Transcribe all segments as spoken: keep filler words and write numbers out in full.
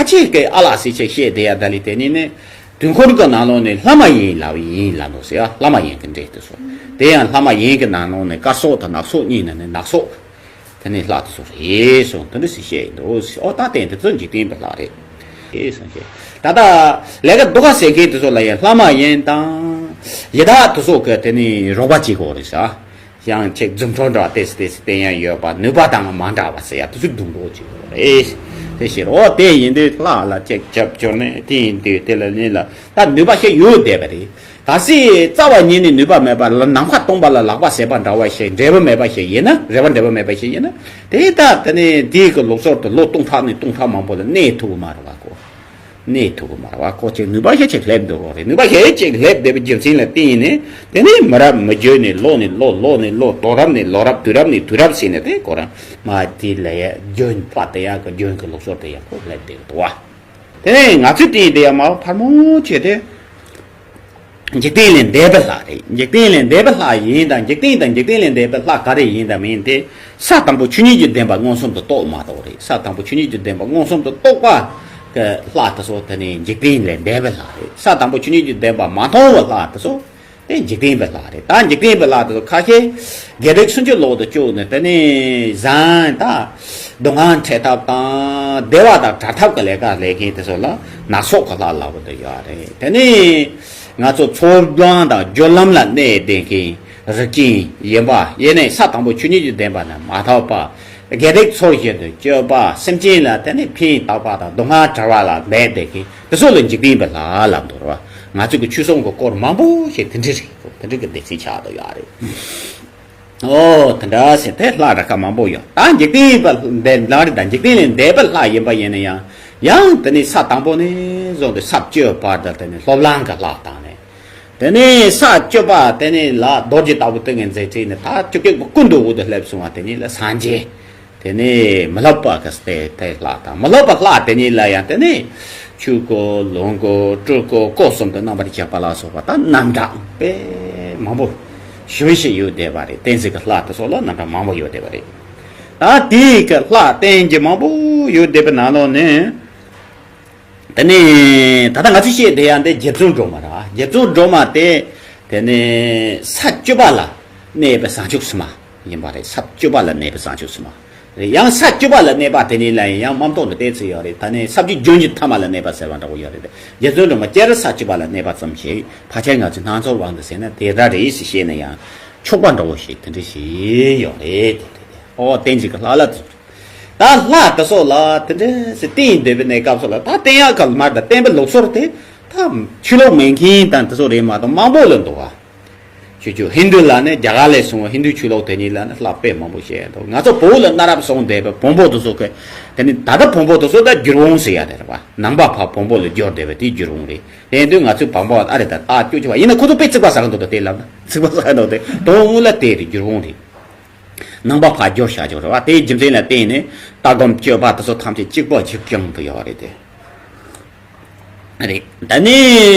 ཁྱེད་ཀྱིས་ཨ་ལགས་སེ་ཆེ་བཤད་བསྡད་ཡ་ད་ལི་དེ་ནི་ནི། དུས་འཁོར་གྱི་ནང་ལོགས་ནས་ལྷ་མ་ཡིན་ལབ་ཡིན་ལབ་འདུག་ཟེར་ཡ། ལྷ་མ་ཡིན་གྱི་འདྲེ་དེ་ཚོ། དེ་ཡང་ལྷ་མ་ཡིན་གྱི་ནང་ལོགས་ནས་སྐར་ཚོགས་དང་ནག་ཚོགས་གཉིས་ནི་ནི་ནག་ཚོགས། དེ་ནི་ལྷ་དེ་ཚོ་རེད་གསུངས། དེ་འདྲ་ཟེར་བཤད་ཡིན་འདུག་ཟེར། ཨོ་ད་བསྟན་དེ་ཚོ་འཇིག་རྟེན་པའི་ལྷ་རེད། ཨེ་སངས་རྒྱས། ད་ལྟ་ལས་ཀ་སྡུག་ཁ་ཟེར་མཁན་དེ་ཚོ་ལ་ཡང་ལྷ་མ་ཡིན་དང་། ཡི་དྭགས་དེ་ཚོ་གི་དེ་ནི་རོགས་པ་བྱེད་དགོས་རེད་ཟེར། ཡང་ཅིག་རྫུ་འཕྲུལ་འདྲ་ཏེས་ཏེས་བསྟན་ཡ་ཡོད་པ། ནུས་པ་དང་མ་འདྲ་བ་ཟེར་ཡ་དེ་ཚོ་སྡུག་འགྲོ་བྱེད་དགོས་རེད། དེ་ཕྱིར་ཨོ་དེ་ཡིན་དུས་ལྷ་ལ་ཅིག་རྒྱབ་སྐྱོར་ནས་དེ་ཡིན་དུས་དེ་ལ་ནི་ལ་ད་ནུས་པ་ཞིག་ཡོད་བསྡད་པ་རེད། གལ་སྲིད་རྩ་བ་ཉིད་ནས་ནུས་པ་མེད་པ་ལ། ནམ་མཁའ་སྟོང་པ་ལ་ལག་པ་ཟེར་བ་འདྲ་བ་ཞིག་འབྲས་བུ་མེད་པ་ཞིག་ཡིན་ན། རེ་བ་འབྲས་བུ་མེད་པ་ཞིག་ཡིན་ན། དེ་ལྟ་དེ་ནས་དེའི་གི་ལུགས་སྲོལ་དུ་ལོ་སྟོང་ཕྲག་ནས་སྟོང་ཕྲག་མང་པོ་ལ་གནས་ཐུབ་ཀྱི་མ་རེད་བ་ཁོ། གནས་ཐུབ་ཀྱི་མ་རེད་བ་ཁོ། ཅིག་ནུས་པ་ཞིག་ཅིག་སླེབས་འདུག་རེད། ནུས་པ་ཞིག་ཅིག་སླེབས་བསྡད་པའི་རྒྱུ་མཚན་ལ་བརྟེན་ནས། དེ་ནས་མི་རབས་མི་རྒྱུད་ནས་ལོ་ནས་ལོ། ལོ་ནས་ལོ། དུས་རབས་ནས་དུས་རབས། དུས་རབས་ནས་དུས་རབས་ཟེར་ནས་དེ་ཁོ་རང་མ་དེ་ལ་ཡ་རྒྱུན་ཕར་དེ་ཡང་གི་རྒྱུན་གྱི་ལུགས་སྲོལ་དེ་ཡང་ཁོ་སླེབས་བསྡད་འདུག་བ། དེ་ནས་ང་ཚོའི་སྟེང་དེ་ཡང་མ་ཕར་མོ་བྱས་ཏེ། འཇིག་རྟེན་ལས་འདས་པའི་ལྷ་རེད། འཇིག་རྟེན་ལས་འདས་པའི་ལྷ་ཡིན་དང་། འཇིག་རྟེན་དང་འཇིག་རྟེན་ལས་འདས་པའི་ལྷ་ག་རེ་ཡིན་དང་མིན་དེ། ས་དང་པོ་ཆོས་ཉིད་ཀྱི་བདེན་པ་མངོན་སུམ་དུ་རྟོགས་མ་རྟོགས་རེད། ས་དང་པོ་ཆོས་ཉིད་ཀྱི་བདེན་པ་མངོན་སུམ་དུ་རྟོགས་པ་གི་ལྷ་དེ་ཚོ་དེ་ནི་འཇིག་རྟེན་ལས་འདས་པའི་ལྷ་རེད། ས་དང་པོ་ཆོས་ཉིད་ཀྱི་བདེན་པ་མ་མཐོང་བའི་ལྷ་དེ་ཚོ་དེ་འཇིག་རྟེན་པའི་ལྷ་རེད། ད་འཇིག་རྟེན་པའི་ལྷ་དེ་ཚོ་ཁ་ཤས་བགེགས་རིགས་སུམ་ཅུ་ལོག་ཏུ་བཅུག་ནས་དེ་ནི་བཟང་ད་སྡུག་བསྔལ་འཕྲད་ཐབས་དང་བདེ་བ་དང་བྲལ་ཐབས་ཀྱི་ལས་ཀ་ལས་མཁན་དེ་ཚོ་ལ་ནག་ཚོགས་ཀྱི་ལྷ་ལབ་དུ་ཡོད་རེད། དེ་ནི་ང་ཚོ་ཚོགས་དྲུག་དང་སྦྱོར་ལམ་ལ་གནས་བསྡད་མཁན་རིགས་ཅན་ཡིན་པ་ཡིན་ནའི་ས་དང་པོ་ཆོས་ཉིད་ཀྱི་བདེན་པ་ནི་མ་ཐོབ་པ། བགེགས་རིགས་ཚོགས་བཞིན་དུ་སྤྱོད་པ། སེམས་ཅན་ལ་དེ་ནི་ཕན་བཏགས་པ་དང་སྡུག་བསྔལ་བྲལ་བ་ལ་འབད་བསྡད་མཁན་དེ་ཚོ་ལ་འཇིག་རྟེན་པའི་ལྷ་ལབ་འདུག་ར་བ། ང་ཚོ་གི་ཆོས་སྲུང་གི་སྐོར་མང་པོ་ཞིག་དེ་འདྲ་རེད། དེ་འདྲ་གི་སྡེ་ཚན་ཆགས་འདུག་ཡོད་རེད། ཨོ་དེ་འདྲ་ཟེར་དེ་ལྷ་ར་ཁ་མང་པོ་ཡོད། ད་འཇིག་རྟེན་པ་འདས་ལ་རེད། ད་འཇིག་རྟེན་ལས་འདས་པའི་ལྷ་ཡིན་པ་ཡིན་ན་ཡང་། ཡང་དེ་ནི་ས་དང་པོ་ནས་བཟུང་སྟེ་ས་བཅུ་བར་དུ་དེ་ནི་སློབ་གླིང་གི་ལྷ་བཏང་ནས། དེ་ནས་ས་བཅུ་པ་དེ་ནས་ལ་རྡོ་རྗེ་ལྟ་བུ་ཏིང་ངེ་འཛིན་ཁྲིད་ནས། ད་བཅུ་གཅིག་པ་ཀུན་ཏུ་འོད་དུ་སླེབས་སོང་བ་དེ་ཉིད་ལ་སངས་རྒྱས། དེ་ནས་མི་སློབ་པ་གི་སྟེ་དེ་ལྷ་དང་། མི་སློབ་པ་ལྷ་དེ་ཉིད་ལ་ཡང་དེ་ནས་ཆོས་སྐུ་ལོངས་སྐུ་སྤྲུལ་སྐུ་སྐུ་གསུམ་དུ་རྣམ་པར་བཞག་པ་ལ་སོགས་པ་དང་རྣམ་གྲངས་དཔེ་མང་པོ་ཞེ་པོ་ཞིག་ཡོད་བསྡད་པ་རེད། བསྟན་འཛིན་གྱི་ལྷ་དེ་སོགས་ལ་རྣམ་གྲངས་མང་པོ་ཡོད་བསྡད་པ་རེད། ད་དེའི་གི་ལྷ་བསྟན་གྱི་མང་པོ་ཡོད་བསྡད་པའི་ནང་ལོགས་ནས། དེ་ནས་ད་ལྟ་ང་ཚོས་བཤད་བསྡད་ཡ་འདི་རྗེ་བཙུན་སྒྲོལ་མ་རེད། རྗེ་བཙུན་སྒྲོལ་མ་དེ་དེ་ནས་ས་བཅུ་པ་ལ་གནས་པའི་བྱང་ཆུབ་སེམས་མ་ཡིན་པ་རེད། ས་བཅུ་པ་ལ་གནས་པའི་བྱང་ཆུབ་སེམས་མ་རེད། ཡང་ས་བཅུ་པ་ལ་གནས་པ་དེ་ཉིད་ལ་ཡང་མཉམ་དུ་ནི་བལྟས་ཚུལ་ཡོད་རེད། ད་ནི་ས་བཅུ་རྒྱུན་གྱི་ཐ་མ་ལ་གནས་པ་ཟེར་བ་འདྲ་བོ་ཡོད་རེད། རྗེ་བཙུན་སྒྲོལ་མ་སྤྱིར་ས་བཅུ་པ་ལ་གནས་པ་ཙམ་ཞིག་ཕལ་ཆེར་ང་ཚོས་སྣ་ཚོགས་དབང་དུ་བྱས་ན་དེ་འདྲ་རེད་ཞེས་བཤད་ན་ཡང་ཆོག་པ་འདྲ་བོ་ཞིག་དེ་འདྲ་ཞིག་ཡོད་རེད། དེ་རེད། ཨོ་བསྟན་འཛིན་གྱི་ལྷ་ལ་ད་ལྷ་དེ་ཚོ་ལ་དེ་འདྲ་ཟེར་བསྟན་འདོད་པའི་གནས་སྐབས་སུ་ལ་ད་བསྟན་ཡག་ག་མ་རེད། ད་བསྟན་པའི་ལུགས་སྲོལ་དེ་ད་ཆོས་ལུགས་མེད་མཁན་དང་དེ་ཚོ་རེད་མ་གཏོགས་མང་པོ་ལ་འདུག་བ། ཆོས་ཆོས་ཧིན་དུ་ལ་ནི་རྒྱ་གར་ལས་བྱུང་བ་ཧིན་དུ་ཆོས་ལུགས་དེ་ཉིད་ལ་ནི་ལྷ་དཔེ་མང་པོ་བཤད་འདུག་ང་ཚོ་བོད་ལ་གནའ་རབས་བྱུང་བསྡད་པའི་བོན་པོ་དེ་ཚོ་གི་དེ་ནི་ད་ལྟ་བོན་པོ་དེ་ཚོ་ད་འགྱུར་འོང་ཟེར་ཡ་དེ་རེད་བ། ནང་པ་ཕར་བོན་པོ་ལ་འགྱུར་བསྡད་པ་དེ་འགྱུར་འོང་རེད། དེ་ཡིན་དུས་ང་ཚོའི་བོན་པོ་ཨ་རེ་ད་ད་སྐྱོ་ཆེ་བ་ཡིན་ན་ཁོ་ཚོ་དཔེ་ཚིག་པ་ཟ་གི་འདུག་ད་དེ་ལབ་ན་ཚིག་པ་ཟ་གི་འདུག་དེ་དོན་དངོས་ལ་དེ་རེད། འགྱུར་འོང་རེད། ནང་པ་ཕར་འགྱུར་བཞག་ཆོག་རེད་བ། དེའི་རྒྱུ་མཚན་ལ་བརྟེན་ནས་ལྟ་སྒོམ་སྤྱོད་པ་དེ་ཚོ་ཐམས་ཅད་གཅིག་པ་གཅིག་རྐྱང་དུ་ཡོད་རེད་དེ། རེད། ད་ནི་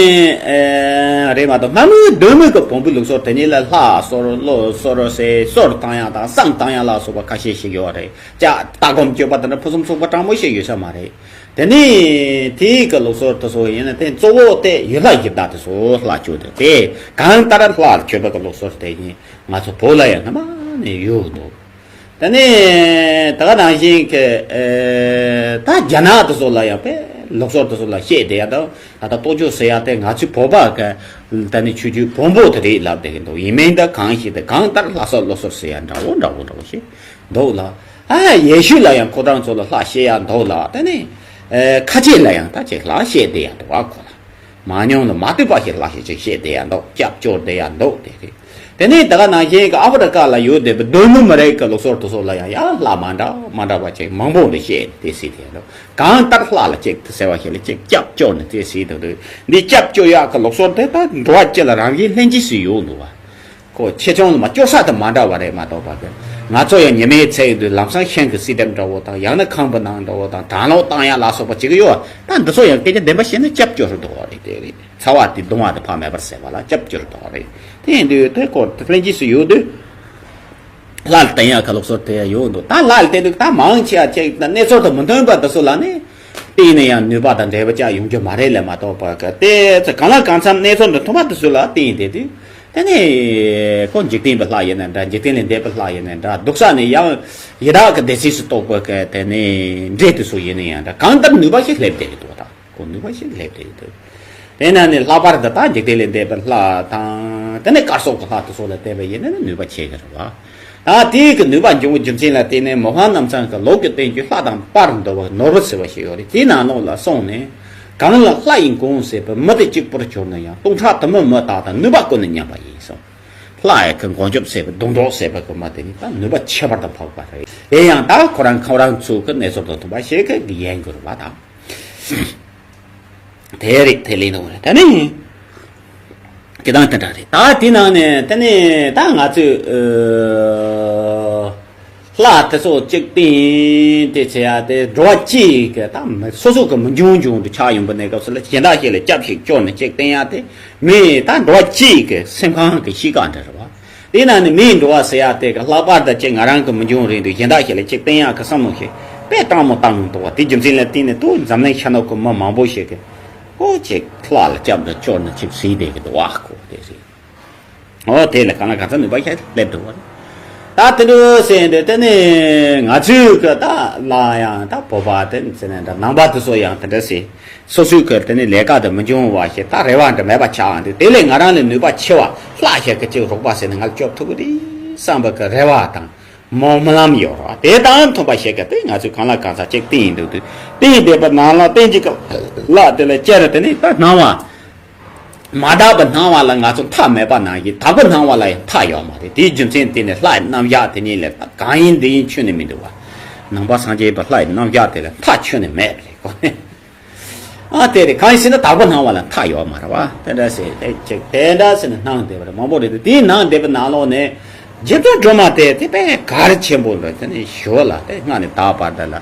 ཨེ་རེད་མ་གཏོགས་སྔ་མོའི་གདོད་མའི་གི་བོན་པོའི་ལུགས་སྲོལ་དེ་ཉིད་ལ་ལྷ་གསོལ་བློ་གསོལ་ཟེར་གསོལ་བཏང་ཡག་དང་བསང་བཏང་ཡག་ལ་སོགས་པ་ཁ་ཤས་ཤིག་ཡོད་རེད། ཅག་ལྟ་སྒོམ་སྤྱོད་པ་དེ་འདྲ་ཕུན་སུམ་ཚོགས་པ་དྲང་མོ་ཞིག་ཡོད་ས་མ་རེད། དེ་ནི་དེའི་གི་ལུགས་སྲོལ་དེ་ཚོ་ཡིན་ན་དེ་གཙོ་བོ་དེ་ཡུལ་ལྷ་གཞི་བདག་དེ་ཚོ་ལྷ་བཅོས་དེ་དེ་གང་ལྟར་ལྷ་བཅོས་པ་གི་ལུགས་སྲོལ་དེ་ཡིན། ང་ཚོ་བོད་ལ་ཡང་སྔ་མ་ནས་ཡོད་འདུག་དེ་ནས་ད་ག་ནང་བཞིན་གྱི་ཨེ་ད་རྒྱ་ནག་དེ་ཚོ་ལ་ཡང་དཔེ་ལུགས་སྲོལ་དེ་ཚོ་ལ་བཤད་བསྡད་ཡ་དང་། ད་ལྟ་རྟོགས་བརྗོད་ཟེར་ཡ་དེ་ང་ཚོའི་བོད་པ་གི་ད་ནི་ཆོས་བརྒྱུད་བོན་པོ་དེ་རེད་ལབ་བསྡད་ཀྱི་འདུག་ཡིན་མིན་ད་གང་ཞིག་དེ་གང་ལྟར་ལྷ་གསོལ་བློ་གསོལ་ཟེར་ཡ་འདྲ་བོ་འདྲ་བོ་འདྲ་བོ་ཞིག་འདུག་ལ། ཨ་ཡེ་ཤུ་ལ་ཡང་ཁོ་རང་ཚོ་ལ་ལྷ་བཤད་ཡ་འདུག་ལ། དེ་ནས་ཨེ་ཁ་ཆེ་ལ་ཡང་ད་ཅིག་ལྷ་བཤད་བསྡད་ཡ་འདུག་ཨ་ཁོ་ལ། མང་ཉུང་ལ་མ་ལྟོས་པ་ཞིག་ལྷ་ཞིག་ཅིག་བཤད་བསྡད་ཡ་འདུག་སྐྱབས་བཅོལ་བསྡད་ཡ་འདུག་དེ་རེད། དེ་ནས་ད་ག་ནང་བཞིན་གྱི་ཨ་ཧྥེ་རི་ཀ་ལ་ཡོད་བསྡད་པའི་གདོད་མའི་མི་རིགས་ཀྱི་ལུགས་སྲོལ་དེ་ཚོ་ལ་ཡང་ཡང་ལྷ་མ་འདྲ་མ་འདྲ་བ་ཅིག་མང་པོ་འདི་བཤད་དེ་སྲིད་དེ་འདུག་གང་ལྟར་ལྷ་ལ་ཅིག་དེ་ཟེར་བ་ཞིག་ལ་ཅིག་སྐྱབས་བཅོལ་ནས་དེ་སྲིད་དེ་འདུག་འདི་སྐྱབས་བཅོལ་ཡག་གི་ལུགས་སྲོལ་དེ་ད་འགྲོ་བ་སྤྱི་ལ་རང་བཞིན་ལྷན་སྐྱེས་སུ་ཡོད་འདུག་བ། ཁོ་ཆེ་ཆུང་ལ་མ་སྐྱོ་ས་དེ་མ་འདྲ་བ་རེད་མ་གཏོགས་པ་གི། ང་ཚོ་ཡང་ཉི་མའི་ཚེ་ཡི་དུས་ལམ་སང་ཤིང་གི་སི་ཏེམ་འདྲ་བོ་དང་། ཡང་ན་ཁང་པའི་ནང་འདྲ་བོ་དང་། གྲང་གློག་བཏང་ཡ་ལ་སོགས་པ་བྱེད་ཀྱི་ཡོད། ད་འདི་ཚོ་ཡང་སྐད་ཆ་བདེན་པ་བཤད་ན་སྐྱབས་བཅོལ་རུ་འགྲོ་བ་རེད། དེ་རེད། ཚ་བ་དེ་གདུང་བ་དེ་ཕར་མེད་པར་བསལ་བ་ལ་སྐྱབས་བཅོལ་རུ་འགྲོ་བ་རེད། དེ་ཡིན་དུས་དེ་ཁོ་ལྷན་སྐྱེས་སུ་ཡོད་དུས། ལྷ་ལ་བརྟེན་ཡག་གི་ལུགས་སྲོལ་དེ་ཡང་ཡོད་འདུག་ད་ལྷ་ལ་བརྟེན་དུས་ད་མང་ཆེ་བ་ཅིག་ད་གནས་ཚུལ་དང་མི་མཐུན་པ་འདི་ཚོ་ལ་ནི། བརྟེན་ནས་ཡང་ནུས་པ་དང་འབྲས་བུ་ཅག་ཡོང་རྒྱུ་མ་རེད་ལས་མ་གཏོགས་པ་གི་དེ་ཚོ་གང་ལ་གང་འཚམ་གནས་ཚུལ་འདི་མཐོང་བ་དེ་ཚོ་ལ་བརྟེན་ཏེ་དུས། དེ་ནས་ཁོ་འཇིག་རྟེན་པའི་ལྷ་ཡིན་ན་འདྲ། འཇིག་རྟེན་ལས་འདས་པའི་ལྷ་ཡིན་ན་འདྲ། སྡུག་ས་ནས་ཡང་ཡི་དྭགས་ཀྱི་སྡེ་སྲིད་སུ་གཏོགས་པ་གི་དེ་ནས་འདྲེ་དེ་ཚོ་ཡིན་ན་ཡང་འདྲ། གང་ལྟར་ནུས་པ་ཞིག་སླེབས་བསྡད་ཀྱི་འདུག་ད་ཁོ་ནུས་པ་ཞིག་སླེབས་བསྡད་ཀྱི་འདུག་དེ་ན་ནི་ལྷག་པར་དུ་ད་འཇིག་རྟེན་ལས་འདས་པའི་ལྷ་དང་དེ་ནས་དཀར་སོགས་ཀྱི་ལྷ་དེ་ཚོ་ལ་བལྟས་པ་ཡིན་ན་ནི་ནུས་པ་ཆེ་གི་རེད་བ། ད་དེའི་གི་ནུས་པ་འབྱུང་བའི་རྒྱུ་མཚན་ལ་བརྟེན་ནས་མོ་ཧ་རྣམ་ཚང་གི་ལུགས་ཀྱི་བསྟན་བཅོས་ལྷ་དང་པར་འདོ་བ་ནོར་བུ་ཟེར་བ་ཞིག་ཡོད་རེད། དེའི་ནང་ལོགས་ལ་སོང་ནས། གང་ལ་ལྷ་ཡི་མགོན་ཟེར་བའི་མི་དེ་གཅིག་པུར་གྱུར་ན་ཡང་། སྟོང་ཕྲག་དུ་མའི་མི་དག་དང་། ནུས་པ་ཀུན་ནས་མཉམ་པ་ཡིན་གསུངས། ལྷ་ཡི་གི་མགོན་སྐྱབས་ཟེར་བའི་སྡོང་གྲོགས་ཟེར་བའི་གི་མི་དེ་ནི་ད་ནུས་པ་ཁྱད་པར་དུ་འཕགས་པ་རེད། དེ་ཡང་ད་ཁོ་རང་ཁོ་རང་ཚོ་གི་གནས་ཚུལ་དང་མཐུན་པ་ཞིག་གི་ཡན་དགོས་རེད་བ་དང་། དེ་རེད། དེ་ལས་འདུག་རེད། ད་ནི་དེ་དང་དེ་འདྲ་རེད། ད་དེ་ནང་ནས་དེ་ནས་ད་ང་ཚོས་ཨ་ལྷ་དེ་ཚོ་གཅིག་བསྟེན་དེ་བྱེད་ཡ་དེ་འགྲོ་བ་གཅིག་གི་ད་མི་སོ་སོ་གི་མི་འབྱུང་འབྱུང་དུ་ཆགས་ཡོང་པ་ནས་སྐབས་སུ་ལ་གཞན་དག་ཞིག་ལ་སྐྱབས་ཤིག་སྐྱོར་ནས་གཅིག་བསྟེན་ཡ་དེ་མི་ད་འགྲོ་བ་གཅིག་གི་སེམས་ཁམས་ཀྱི་གཤིས་ཀ་འདྲ་རེད་བ། དེ་ན་ནི་མིའི་འགྲོ་བ་ཟེར་ཡ་དེ་གི་ལྷག་པར་དུ་ཅིག་ང་རང་གི་མི་འབྱུང་རིང་དུ་གཞན་དག་ཞིག་ལ་ཅིག་བསྟེན་ཡག་གི་བསམ་བློ་ཞིག་དཔེ་སྤྲང་མོ་བཏང་འདུག་བ། དེ་རྒྱུ་མཚན་ལ་བརྟེན་ནས་ཏུ་འཛམ་གླིང་ཤར་ནུབ་ཀྱི་མི་མང་པོ་ཞིག་གིས་ཨོ་ཅིག་ལྷ་ལ་སྐྱབས་འགྲོ་སྐྱོར་ནས་ཅིག་ཟེར་བསྡད་ཀྱི་འདུག་བ། ཁོ་དེ་རེད། ཨོ་དེ་ལ་གང་ལ་གང་འཚམ་ནུས་པ་ཞིག་སླེབས་འདུག་བ། ད་དེ་འདྲ་ཟེར་འདི་དེ་ནི་ང་ཚོའི་གི་ད་ལ་ཡང་ད་བོད་པ་དེ་ཟེར་ནས་འདྲ་ནང་པ་དེ་ཚོ་ཡང་དེ་འདྲ་ཟེར། སོ་སོའི་ཁུར་དེ་ནི་ལས་ཀ་དེ་མི་འབྱུང་བ་ཞིག་ད་རེ་བ་འདྲ་མེད་པ་ཆགས་འདུག་དེ་ལས་ང་རང་ལས་ནུས་པ་ཆེ་བ་ལྷག་ཤེས་ཀྱི་ཅིག་རོགས་པ་ཟེར་ནས་ང་ལ་སྐྱོབ་ཐུབ་ཀྱི་རེད་བསམ་པ་གི་རེ་བ་དང་སྨོན་ལམ་ཡོད་རེད། དེ་དང་མཐུན་པ་ཞིག་གི་དེ་ང་ཚོས་གང་ལ་གང་འཚམ་ཅིག་བསྟེན་འདུག་དུས་བསྟེན་བསྡད་པ་ནང་ལ་བསྟེན་གྱི་སྐབས་ལ་དེ་ལ་ཅེ་ར་དེ་ནི་ད་སྣང་བ་མ་དག་པའི་སྣང་བ་ལ་ང་ཚོ་མཐའ་མེད་པ་ནང་བཞིན་དག་པའི་སྣང་བ་ལ་ཡང་མཐའ་ཡོད་མ་རེད། དེའི་རྒྱུ་མཚན་དེ་ནི་ལྷའི་རྣམ་གཞག་དེ་ཉིད་ལས་ད་གང་ཡིན་འདི་ཡིན་ཁྱོན་ནས་མི་འདུག་བ། ནང་པ་སངས་རྒྱས་པའི་ལྷའི་རྣམ་གཞག་དེ་ལ་མཐའ་ཁྱོན་ནས་མེད་པ་རེད་ཁོ་ནི། ཨ་དེ་རེད། གང་ཡིན་ཟེར་ན་དག་པ་སྣང་བ་ལ་མཐའ་ཡོད་མ་རེད་བ། དེ་འདྲ་ཟེར་དེ་ཅིག་དེ་འདྲ་ཟེར་ནས་སྣང་བསྡད་པ་རེད། མང་པོ་རེད་དེ། དེའི་སྣང་བསྡད་པའི་ནང་ལོགས་ནས་རྗེ་བཙུན་སྒྲོལ་མ་དེ་དེ་དཔེ་གལ་ཆེན་པོ་འདྲ། དེ་ནས་ཞོ་ལ་དེ་སྔ་ནས་ད་བར་དུ་ལ་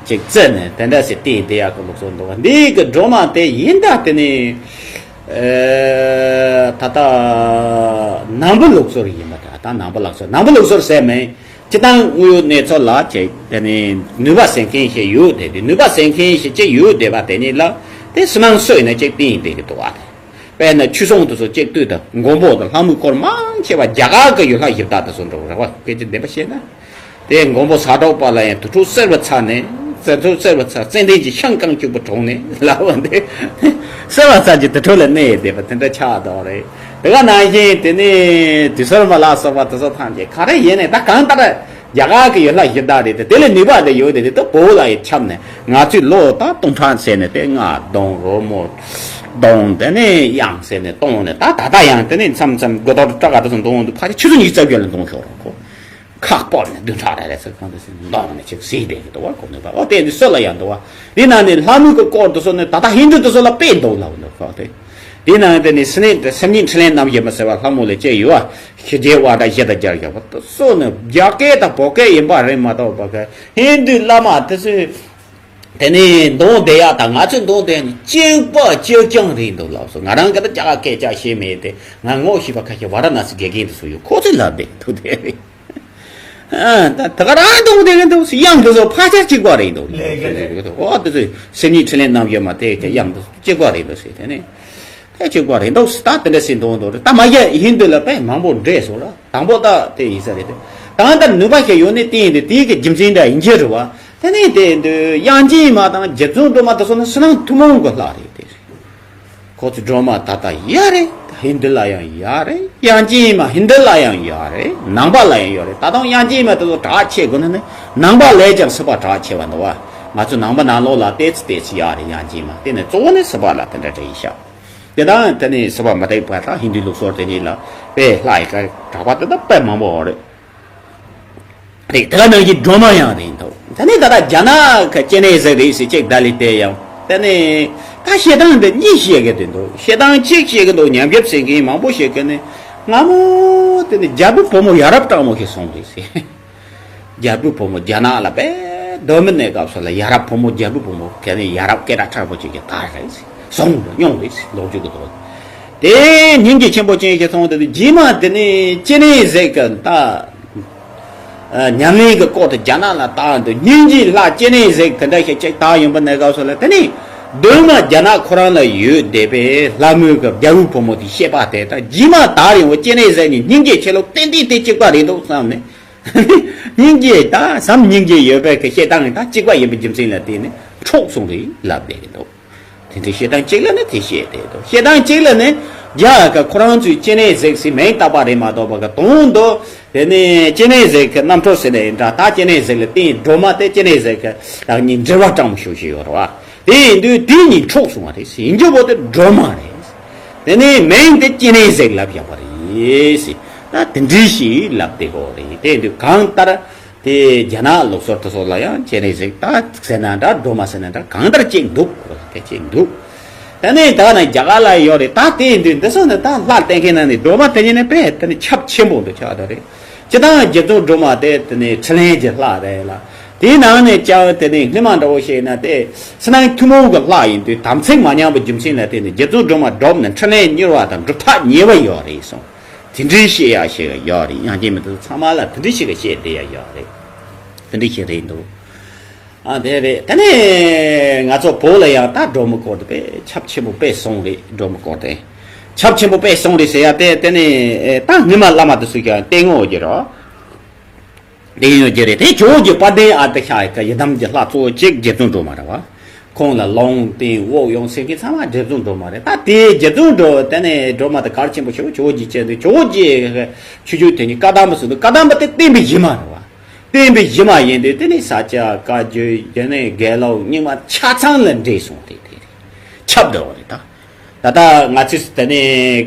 ཅིག་བརྩིས་ནས་དེ་འདྲ་ཟེར་བལྟས་བསྡད་ཡག་གི་ལུགས་སྲོལ་འདུག་བ། འདི་གི་སྒྲོལ་མ་དེ་ཡིན་ད་དེ་ནས་ཨ་ད་ལྟ་ནང་པའི་ལུགས་སྲོལ་ཡིན་པ། ད་ལྟ་ནང་པའི་ལུགས་སྲོལ། ནང་པའི་ལུགས་སྲོལ་ཟེར་མིན། སྤྱིར་བཏང་དངོས་ཡོད་གནས་ཚུལ་ལ་ཅིག་དེ་ནི་ནུས་པ་ཟད་མཁན་ཞིག་ཡོད་དེ། དེ་ནུས་པ་ཟད་མཁན་ཞིག་ཅིག་ཡོད་བསྡད་པ་དེ་ཉིད་ལ་དེ་སུ་མང་སུ་ཡིན་ན་ཅིག་བསྟེན་བསྡད་ཀྱི་འདུག་བ། དཔེར་ན་ཆོས་སྲུང་དེ་ཚོ་གཅིག་བསྡུས་དང་མགོན་པོ་དང་ལྷ་མོའི་སྐོར་མང་ཆེ་བ་རྒྱ་གར་གྱི་ཡུལ་ལྷ་གཞི་བདག་དེ་ཚོ་འགྲོ་གི་རེད་བ། སྐད་ཆ་བདེན་པ་བཤད་ན། དེ་མགོན་པོ་ཟ་འཕྲོག་པ་ལ་ཡང་དུར་ཁྲོད་གསེར་བ་ཚ་ནས། དུར་ཁྲོད་གསེར་བ་ཚ་ཙན་དན་གྱི་ཤིང་རྐང་གཅིག་པུ་དྲངས་ནས་ལབ་པ་འདི་གསེར་བ་ཚ་གྱི་དུར་ཁྲོད་ལ་གནས་བསྡད་པ་དེ་འདྲ་ཆགས་འདུག་རེད། དེ་ག་ནང་བཞིན་དེ་ནས་དུས་གསར་མ་ལ་སོགས་པ་དེ་ཚོ་ཐམས་ཅད་ག་རེ་ཡིན་ནས་ད་གང་ལྟར་རྒྱ་གར་གྱི་ཡུལ་ལྷ་གཞི་བདག་རེད་དེ། དེ་ལས་ནུས་པ་དེ་ཡོད་དེ། དེ་ད་བོད་ལ་ཡི་ཁྱབ་ནས་ང་ཚོས་ལོ་ད་སྟོང་ཕྲག་ཟེར་ནས་དེ་རྔ་རྡུང་རོལ་མོ་རྡུང་དེ་ནས་དབྱངས་ཟེར་ནས་གཏོང་ནས། ད་ད་ལྟ་ཡང་དེ་ནས་མཚམས་མཚམས་དགུ་ཐོག་སྐྲ་དཀར་དེ་ཚོ་རྡུང་འདུག་ཕལ་ཆེར་ཆུ་ཚོད་ཉི་ཤུ་རྩ་བརྒྱད་ལ་རྡུང་ཤོར་རོགས་ཁོ། ཁག་སྤོ་ནས་བདུན་ཕྲག་རེ་རེ་ཚེ་གང་དུ་ཟིན་འདོང་ནས་ཅིག་ཟིན་བསྡད་ཀྱི་འདུག་བ། གོ་ནས་པ་ཨོ་དེ་འདི་སྲོད་ལ་ཡང་འདུག་བ། དེ་ནང་ནས་ལྷ་མོའི་གི་སྐོར་དུ་སོང་ནས་ད་ལྟ་ཧིན་དུ་དུ་སོགས་ལ་དཔེ་འདུག་ལབ་འདུག་གོ། དེ་དེ་ནང་དེ་ནས་སེམས་ཉིད་སེམས་ཉིད་འཕྲིན་ལས་རྣམ་བཞི་མ་ཟེར་བ་ལྷ་མོ་ལས་བཅས་ཡོད་བ། ཞི་རྒྱས་པ་དང་བཞི་དང་བརྒྱད་བརྒྱ་པོ་དུ་སོང་ནས་རྒྱ་སྐད་དང་བོད་སྐད་ཡིན་པ་རེད་མ་གཏོགས་པ་གི་ཧིན་དུའི་བླ་མ་དེ་ཚོས་དེ་ནས་འདོན་བསྡད་ཡག་དང་ང་ཚོས་འདོན་བསྡད་ནི་གཅིག་པ་གཅིག་རྐྱང་རེད་འདུག་ལབ་སོང་། ང་རང་གི་ད་རྒྱ་གར་སྐད་ཆ་ཤེས་མེད་དེ། ང་ངོ་ཤེས་པ་ཁ་ཤས་ཝཱ་ར་ཎ་སི་དགེ་རྒན་དེ་ཚོ་ཡོད། ཁོ་ཚོས་ལབ་བསྡད་འདུག་དེ་རེད། ཨ་ད་ད་ག་རང་འདུག་དེ་ག་འདུག་དབྱངས་དེ་ཚོ་ཕལ་ཆེར་གཅིག་པ་རེད་འདུག་ལས་ཀ་རེད། ཨོ་དེ་ཚོ་སེམས་ཉིད་འཕྲིན་ལས་རྣམ་བཞི་མ་དེ་ག་དབྱངས་དེ་ཚོ་གཅིག་པ་རེད་འདུག་ཟེར། དེ་ནས་དེ་གཅིག་པ་རེད་འདུག་ད་དེ་འདྲ་ཟེར་འདུག་འདུག་རེད། ད་མ་གཞི་ཧིན་དུ་ལ་དཔེ་མང་པོ་འདྲེས་སོང་ར། དང་པོ་ད་དེ་ཡིན་ས་རེད་དེ། ད་ལྟ་ནུས་པ་ཞིག་ཡོད་ནས་བསྟེན་ཏེ་དེའི་གི་རྒྱུ་མཚན་འདྲ་ཡིན་གྱི་རེད་བ། དེ་ནས་དེ་འདུག་དབྱངས་ཅན་མ་དང་རྗེ་བཙུན་སྒྲོལ་མ་དེ་ཚོ་ནི་ཕྱི་ནང་ཐུན་མོང་གི་ལྷ་རེད་དེ། ཁོ་ཚོ་སྒྲོལ་མ་ད་ལྟ་ཡོད་རེད། ཧིན་དུ་ལ་ཡང་ཡོད་རེད། དབྱངས་ཅན་མ་ཧིན་དུ་ལ་ཡང་ཡོད་རེད། ནང་པ་ལ་ཡང་ཡོད་རེད། ད་དུང་དབྱངས་ཅན་མ་དེ་ཚོ་གྲགས་ཆེ་དགོས་ན་ནི་ནང་པ་ལས་ཀྱང་སྲིད་པ་གྲགས་ཆེ་བ་འདུག་བ། ང་ཚོ་ནང་པ་ནང་ལོགས་ལ་ཏོག་ཙམ་ཏོག་ཙམ་ཡོད་རེད། དབྱངས་ཅན་མ་དེ་ནི་གཙོ་བོ་ནི་སྲིད་པ་ལ་དེ་འདྲ་འདྲ་ཡིན་ཤག་དེ་དང་དེ་ནི་སྲིད་པ་མ་དད་པ་དང་ཧིན་དུའི་ལུགས་སྲོལ་དེ་གཉིས་ལ་དཔེ་ལྷག་ཡི་ག་གྲགས་པ་དེ་དག་དཔེ་མང་པོ་ཡོད་རེད། རེད། དེ་ག་ནང་བཞིན་སྒྲོལ་མ་ཡང་རེད་འདུག་དེ་ནས་ད་ལྟ་རྒྱ་ནག་གི་སྐྱེ་གནས་ཟིག་རེད་ཟེར་ཅིག་ད་ལི་དེ་ཡང་དེ་ནས་ད་བཤད་སྟངས་འདི་གཉིས་བཤད་གི་འདུག་བཤད་སྟངས་གཅིག་བཤད་གི་འདུག་ཉམས་ཞིབ་བྱེད་མཁན་མང་པོ་བཤད་གི་ནི་སྔ་མོ་དེ་ནི་རྒྱལ་པོའི་བུ་མོ་ཡ་རབས་སྤྲང་མོ་ཞིག་སོང་རེད་ཟེར། རྒྱལ་པོའི་བུ་མོ་རྒྱ་ནག་ལ་དཔེ་གདོད་མའི་གནས་སྐབས་སུ་ལ་ཡ་རབས་བུ་མོ་རྒྱལ་པོའི་བུ་མོ་ག་ནས་ཡ་རབས་སྐད་གྲགས་ཆེན་པོ་ཅིག་གི་དར་རེད་ཟེར། སོང་རེད། མྱོང་རེད་ཟེར། ལོ་རྒྱུས་གི་ཐོག་དེ་སྙིང་རྗེ་ཆེན་པོ་ཅན་ཞིག་སོང་དེ་ནི་རྗེས་མ་དེ་ནི་སྐྱེ་གནས་ཟིག་གི་ད། ཉམས་ལེན་གྱི་སྐོར་དུ་རྒྱ་ནག་ལ་བཏང་འདུག་སྙིང་རྗེའི་ལྷ་སྤྱན་རས་གཟིགས་དེ་འདྲ་ཞིག་ཅིག་བཏང་ཡོང་པ་ནས་སྐབས་སུ་ལ་དེ་ནི་གདོད་མ་རྒྱ་ནག་ཁོ་རང་ལ་ཡོད་བསྡད་པའི་ལྷ་མོའི་གི་རྒྱལ་པོའི་བུ་མོ་དེ་བཤད་པ་དེ་དང་རྗེས་མ་དར་ཡོང་བ་སྤྱན་རས་གཟིགས་ནི་སྙིང་རྗེ་ཆེ་ལོ་ཏན་ཏན་དེ་གཅིག་པ་རེད་འདུག་བསམ་ནས། སྙིང་རྗེ་དང་བསམ་སྙིང་རྗེ་ཡོད་པའི་གི་བཤད་སྟངས་དང་གཅིག་པ་ཡིན་པའི་རྒྱུ་མཚན་ལ་བརྟེན་ནས་འཕྲོག་སོང་རེད་ལབ་བསྡད་ཀྱི་འདུག་དེ་འདྲའི་བཤད་སྟངས་གཅིག་ལ་ནི་དེ་བཤད་བསྡད་འདུག་བཤད་སྟངས་གཅིག་ལ་ནི་རྒྱ་གར་ཁོ་རང་ཚོས་སྤྱན་རས་གཟིགས་སའི་མིང་བཏགས་པ་རེད་མ་གཏོགས་པ་གི་དོན་དུ་དེ་ནི་སྤྱན་རས་གཟིགས་ཀྱི་རྣམ་འཕྲུལ་ཟེར་ནས་ཡིན་འདྲ། ད་སྤྱན་རས་གཟིགས་ལ་བརྟེན་སྒྲོལ་མ་དེ་སྤྱན་རས་གཟིགས་ཀྱི་ལག་གཉིས་འབྲེལ་བ་སྤྲང་མོ་ཞུ་བཞིན་ཡོད་རེད་བ། དེ་ཡིན་དུས་དེ་གཉིས་འཕྲོག་སོང་བ་རེད། ཡིན་རྒྱུ་བོ་དེ་སྒྲོལ་མ་རེད། དེ་ནས་མིང་དེ་སྤྱན་རས་གཟིགས་ལབ་བཞག་པ་རེད་ཟེར། ད་དེ་འདྲའི་ཞིག་ལབ་བསྡད་ཀྱི་ཡོད་རེད། དེ་དུས་གང་ལྟར་དེ་རྒྱ་ནག་ལུགས་སྲོལ་དེ་ཚོ་ལ་ཡང་སྤྱན་རས་གཟིགས་ད་ཟེར་ན་འདྲ་སྒྲོལ་མ་ཟེར་ན་འདྲ་གང་ལྟར་གཅིག་འདུག་དེ་གཅིག་འདུག་དེ་ནས་ད་ནི་རྒྱ་གར་ལ་ཡོད་རེད། ད་དེ་དུས་འདི་ཚོ་ནི་ད་ལྷ་བསྟེན་མཁན་ནང་ནས་སྒྲོལ་མ་དེ་ཉིད་ནི་དཔེ་དེ་ནི་ཁྱབ་ཆེན་པོ་འདུག་ཆགས་ད་རེད། སྤྱིར་བཏང་རྗེ་བཙུན་སྒྲོལ་མ་དེ་དེ་ནི་འཕྲིན་ལས་ཀྱི་ལྷ་རེད་ལ། དེའི་ནང་ནས་ཀྱང་དེ་ནི་སྔོན་མ་འདྲ་བོ་ཞིག་ན་དེ་ཕྱི་ནང་ཐུན་མོང་གི་ལྷ་ཡིན་དུས་དམ་ཚིག་མ་ཉམས་པའི་རྒྱུ་མཚན་ལ་བརྟེན་ནས་རྗེ་བཙུན་སྒྲོལ་མ་སྒྲུབ་ནས་འཕྲིན་ལས་མྱུར་བ་དང་སྒྲུབ་ཐག་ཉེ་བ་ཡོད་རེད་གསུངས། དེ་འདྲའི་བཤད་ཡ་ཞིག་ཡོད་རེད། དབྱངས་ཅན་མའི་དེ་ཚོ་ཚང་མ་ལ་དེ་འདྲའི་ཞིག་བཤད་བསྡད་ཡ་ཡོད་རེད། དེ་འདྲའི་ཞིག་རེད་འདུག་ཨ་དེ་རེད། དེ་ནས་ང་ཚོ་བོད་ལ་ཡང་ད་སྒྲོལ་མའི་སྐོར་དེ་དཔེ་ཁྱབ་ཆེན་པོ་དཔེ་སོང་རེད། སྒྲོལ་མའི་སྐོར་དེ་ཁྱབ་ཆེན་པོ་དཔེ་སོང་རེད་ཟེར་ཡ་དེ་དེ་ནས་ད་སྔོན་མ་བླ་མ་དེ་ཚོས་ཀྱང་བསྟན་ཡོད་ཀྱི་རེད། བསྟན་ཡོད་ཀྱི་རེད། དེ་ཇོ་བོ་རྗེ་དཔལ་ལྡན་ཨ་ཏི་ཤ་ཡི་ཡི་དམ་གྱི་ལྷ་གཙོ་བོ་གཅིག་རྗེ་བཙུན་སྒྲོལ་མ་རེད་བ། ཁོང་ལ་ལུང་བསྟན་དབུགས་དབྱུང་ཟེར་མཁན་ཚང་མ་རྗེ་བཙུན་སྒྲོལ་མ་རེད། ད་དེ་རྗེ་བཙུན་སྒྲོལ་དེ་ནས་སྒྲོལ་མ་དེ་གལ་ཆེན་པོ་ཞིག་ཇོ་བོ་རྗེ་བྱས་ཏེ་ཇོ་བོ་རྗེ་ཆོས་སྤྱོད་དེ་ཉིད་བཀའ་གདམས་པ་ཟེར་དུས་བཀའ་གདམས་པ་དེ་བསྟན་པའི་གཞི་མ་རེད་བ། བསྟན་པའི་གཞི་མ་ཡིན་དུས་དེ་ནས་ས་སྐྱ་བཀའ་བརྒྱུད་དེ་ནས་དགེ་ལུགས་རྙིང་མ་ཆ་ཚང་ལ་འདྲེས་སོང་སྟེ་དེ་རེད། ཁྱབ་འགྲོ་བ་རེད་ད། ད་ལྟ་ང་ཚོས་དེ་ནས་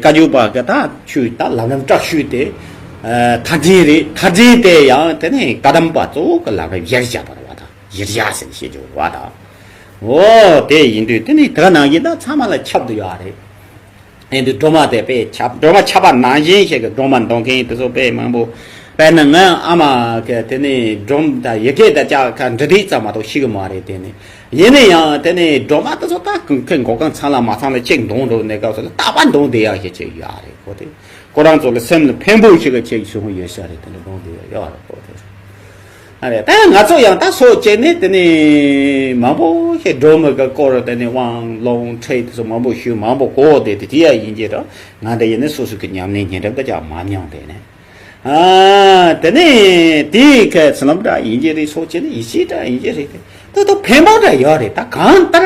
བཀའ་བརྒྱུད་པ་གི་ད་ཆོས་ད་ལམ་རིམ་དྲག་ཤོས་དེ་ཨ་མཐར་འཛིན་རེད། མཐར་འཛིན་དེ་ཡང་དེ་ནས་བཀའ་གདམས་པ་གཙོ་བོ་གི་ལམ་རིམ་གཞིར་བཞག་པ་རེད་བ། ད་གཞིར་བཞག་ཟེར་ནས་བཤད་རྒྱུ་རེད་བ་ད། འོ་དེ་ཡིན་དུས་དེ་ནས་དེ་ག་ནང་བཞིན་ད་ཚང་མ་ལ་ཁྱབ་བསྡད་ཡོད་རེད། ཡིན་དུས་སྒྲོལ་མ་དེ་དཔེ་ཁྱབ། སྒྲོལ་མ་ཁྱབ་པ་ནང་བཞིན་ཞིག་གི་སྒྲོལ་མ་འདོན་མཁན་དེ་ཚོ་དཔེ་མང་པོ། དཔེར་ན་ང་ཨ་མ་གི་དེ་ནས་སྒྲོལ་མ་དང་ཡི་གེ་དང་ཅག་ཁ་འབྲི་དུས་ཙམ་མ་གཏོགས་ཤེས་གི་མ་རེད། དེ་ནས་ཡིན་ན་ཡང་དེ་ནས་སྒྲོལ་མ་དེ་ཚོ་ད་ཁོས་མགོ་རྐང་ཚང་ལ་མ་ཚང་ལ་གཅིག་འདོན་འགྲོ་ནས་སྐབས་སུ་ལ་རྟག་པར་འདོན་བསྡད་ཡག་ཞིག་ཅིག་ཡོད་རེད། ཁོ་དེ་ཁོ་རང་ཚོ་ལ་སེམས་ལ་ཕན་པོ་ཞིག་གི་ཅིག་བྱུང་ཡོད་ས་རེད། དེ་འདྲ་འདོན་བསྡད་ཡག་ཡོད་རེད། ཁོ་དེ། ཨ་རེད། ད་ང་ཚོ་ཡང་ད་སོ་བྱས་ནས་དེ་ནས་མང་པོ་ཞིག་སྒྲོལ་མ་གི་སྐོར་དེ་ནས་དབང་ལུང་ཁྲིད་དེ་ཚོ་མང་པོ་ཞུས། མང་པོ་གོ་བསྡད་དེ་དེ་ཡང་ཡིན་གྱི་རེད། ང་འདྲ་ཡིན་ན་སོ་སོ་གི་ཉམས་ལེན་ཉིན་རེ་འདི་ཅག་མ་མྱོང་དེ་ནས། ཨ་དེ་ནས་དེའི་ཁ་ཚུལ་ལམ་འདྲ་ཡིན་གྱི་རེད། སོ་བྱས་ནས་ཡིད་ཆེས་འདྲ་ཡིན་གྱི་རེད། དེ་ད་ད་ཕན་པ་འདྲ་ཡོད་རེད། ད་གང་ལྟར་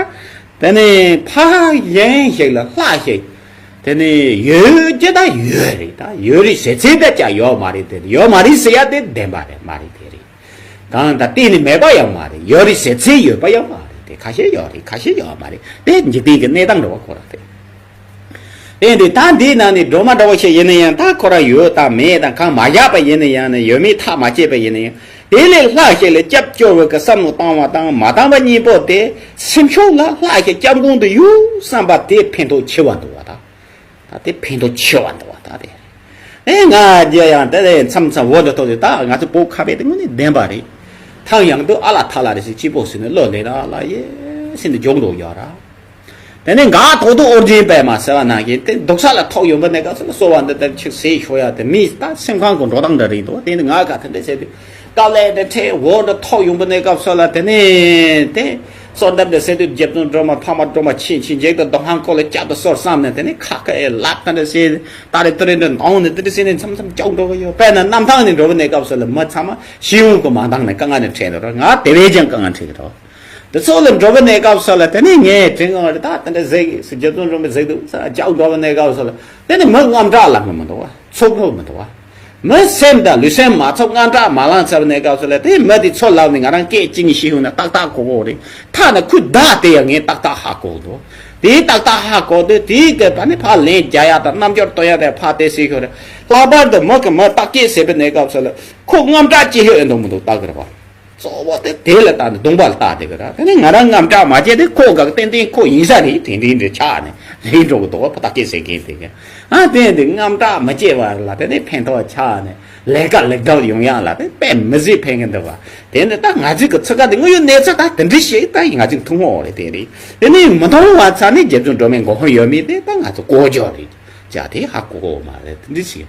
དེ་ནས་ཕ་གཞན་ཞིག་ལ་ལྷ་ཞིག་དེ་ནས་ཡོད་ཀྱི་ད་ཡོད་རེད། ད་ཡོད་རེད་ཟེར་ཚད་ད་ཅག་ཡོད་མ་རེད། དེ་ཡོད་མ་རེད་ཟེར་ཡ་དེ་བདེན་པ་རེད། མ་རེད། དེ་རེད། གང་ལྟར་གཏན་ནས་མེད་པ་ཡང་མ་རེད། ཡོད་རེད་ཟེར་ཚད་ཡོད་པ་ཡང་མ་རེད། དེ་ཁ་ཤས་ཡོད་རེད། ཁ་ཤས་ཡོད་མ་རེད། དེ་འཇིག་རྟེན་གྱི་གནས་སྟངས་འདྲ་བ་ཁོ་རང་རེད། དེ་འདི་ད་འདིའི་ནང་ནས་སྒྲོལ་མ་འདྲ་བོ་ཞིག་ཡིན་ན་ཡང་ད་ཁོ་རང་ཡོད་དང་མེད་དང་གང་མ་བཞག་པ་ཡིན་ན་ཡང་ནས་ཡོད་མེད་ཐག་མ་བཅད་པ་ཡིན་ན་ཡང་དེ་ལས་ལྷག་ཤེས་ལ་སྐྱབས་སྐྱོར་བའི་གི་བསམ་བློ་བཏང་བ་དང་མ་བཏང་བ་གཉིས་པོ་དེ་སེམས་ཕྱོགས་ལ་ལྷག་ཤེས་སྐྱབས་མགོན་དུ་ཡོད་བསམ་པ་དེ་ཕན་ཐོགས་ཆེ་བ་འདུག་བ་ད། ད་དེ་ཕན་ཐོགས་ཆེ་བ་འདུག་བ་ད་དེ། ཨེ་ང་རྒྱལ་ཡང་དེ་ལས་མཚམས་མཚམས་འོ་འདི་ཐོག་དེ་ད་ང་ཚོ་བོད་ཁ་བའི་དེ་དངོས་གནས་བདེན་པ་རེད། ཐང་ཡང་དུ་ཨ་ལ་ཐ་ལ་རེ་ཟེར་སྐྱིད་པོ་ཟེར་ནས་བློ་ལེན་ཨ་ལ་ཡེ་ཟེར་ནས་འཇོག་འགྲོ་ཡོད་ར། དེ་ནས་འགག་ཐོག་ཏུ་ཨོ་རྒྱན་པད་མ་ཟེར་བ་ནང་བཞིན་དེ་སྡུག་ས་ལ་ཐོག་ཡོང་པ་ནས་སྐབས་སུ་གསོལ་བ་འདི་ལྟར་ཆིག་ཟེར་ཤོག་ཡ་དེ་མིས་ད་སེམས་ཁང་གི་འགྲོ་སྟངས་འདྲ་རེད་འདུག་དེ་ནི་ང་ག་དེ་འདྲ་ཟེར་དུས་དཀའ་ལས་དེ་འཕྲད་འོ་འདྲ་ཐོག་ཡོང་པ་ནས་སྐབས་སུ་ལ་དེ་ནས་དེ་གསོལ་འདེབས་འདྲ་ཟེར་དུས་རྗེ་བཙུན་སྒྲོལ་མ་འཕགས་མ་སྒྲོལ་མ་ཆེན་ཆེན་མཇལ་དུ་མདོ་ཁང་སྐོར་ལ་བསྐྱབ་ཏུ་གསོལ་བསམ་ནས་དེ་ནས་ཁ་ཁ་ཨེ་ལབ་དེ་འདྲ་ཟེར། ད་རེ་ཏི་རེ་འདྲ་འདོང་ནས་ཏི་རེ་ཟེར་ནས་མཚམས་མཚམས་སྐྱོག་འགྲོ་གི་ཡོད། དཔེར་ན་གནམ་ཐང་ནས་འགྲོ་བ་ནས་སྐབས་སུ་ལ་མི་ཚང་མ་ཤེས་ཡོན་གྱི་མ་འདང་ནས་དཀའ་ངལ་ནས་འཕྲད་འདུག་ར། ང་དེ་བས་ཀྱང་དཀའ་ངལ་འཕྲད་ཀྱི་རེད། དེ་ཚོ་ལ་འགྲོ་བ་ནས་སྐབས་སུ་ལ་དེ་ནས་ངས་དྲན་གི་རེད། ད་དེ་འདྲ་ཟེར་གི་སུ་རྗེ་བཙུན་སྒྲོལ་མས་ཟེར་འདུག་ས་སྐྱོག་འགྲོ་བ་ནས་སྐབས་སུ་ལ་དེ་ནས་མི་དངངས་སྐྲག་ལངས་གི་མི་འདུག་བ། ཚོར་གི་མི་འདུག་བ། མི་སེམས་དང་ལུས་སེམས་མ་ཚོར་དངངས་སྐྲག་མ་ལངས་ཚར་བ་ནས་སྐབས་སུ་ལ་དེ་མི་དེ་ཚོ་ལབ་ནས་ང་རང་སྐད་ཅིག་ཉིད་ཤེས་ཡོང་ན་ཏག་ཏག་གོ་གོ་རེད། ཐ་ན་ཁོའི་བརྡ་དེ་ཡང་ངས་ཏག་ཏག་ཧ་གོ་འདུག་དེའི་ཏག་ཏག་ཧ་གོ་དུས་དེའི་སྐད་པ་ནི་ཕར་ལན་རྒྱག་ཡ་དང་རྣམ་འགྱུར་སྟོན་ཡ་དེ་ཕར་དེ་སྲིད་ཤོར་རེད། ལྷག་པར་དུ་མི་གི་མི་བརྟག་དཔྱད་བྱེད་པའི་གནས་སྐབས་སུ་ལ་ཁོ་དངངས་སྐྲག་ཅི་ཧེ་འདུག་མི་འདུག་བལྟ་གི་རེད་པ། གཙོ་བོ་དེ་དེ་ལ་བལྟ་ནས་གདོང་པ་ལ་བལྟ་བསྡད་གི་རེད། དེ་ནས་ང་རང་དངངས་སྐྲག་མ་བྱས་ཏེ་ཁོ་ག་ཏན་ཏན་ཁོ་ཡིན་ས་རེད། དེ་འདྲའི་འདྲ་ཆགས་ནས་ལེན་འགྲོ་གི་འདུག་བ། བརྟག་དཔྱད་བྱེད་མཁན་དེ་གི་ཨ་དེ་འདི་དངངས་སྐྲག་མ་བྱས་པ་ལ་དེ་ནས་ཕན་ཐོགས་ཆགས་ནས། ལས་ཀ་ལེགས་འགྲུབ་ཡོང་ཡག་ལ་དེ་དཔེ་མི་སྲིད་ཕན་གི་འདུག་བ། དེ་ནི་ད་ང་ཚོའི་གི་ཚུགས་ཀ་དེ་དངོས་ཡོད་གནས་ཚུལ་ད་དེ་འདྲ་ཞིག་ད་ང་ཚོའི་ཐུན་མོང་རེད། དེ་རེད། དེ་ནི་མི་མཐོང་བ་ཚ་ནི་རྗེ་བཙུན་སྒྲོལ་མའི་མགོ་ཧོན་ཡོད་མེད་དེ་ད་ང་ཚོ་གོ་རྒྱུ་རེད། ཅག་དེ་ཧ་གོ་གོ་མ་རེད། དེ་འདྲ་ཞིག་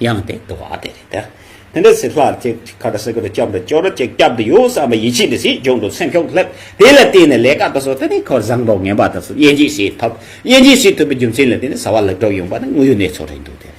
ཡང་དེ་འདུག་བ། དེ་རེད། ད་ དེ་འདྲ་ཟེར་ལྷག་ཅིག་ཁ་ཏ་སི་ཀ་ཏུ་སྐྱབས་འགྲོ་སྐྱོར་ཅིག་སྐྱབས་འདི་ཡོད་བསམ་པ་ཡིད་ཆེས་འདི་སྲིད་སྦྱོང་དུ་སེམས་ཤུགས་སླེབས། དེ་ལ་བརྟེན་ནས་ལས་ཀ་དེ་ཚོ་དེ་ནི་ཁོ་བཟང་པོ་ངན་པ་དེ་ཚོ་དབྱེ་འབྱེད་བྱེད་ཐུབ། དབྱེ་འབྱེད་བྱེད་ཐུབ་པའི་རྒྱུ་མཚན་ལ་བརྟེན་ནས་བྱ་བ་ལེགས་གྲུབ་ཡོང་པ་ནི་དངོས་ཡོད་གནས་ཚུལ་རེད་འདུག་དེ།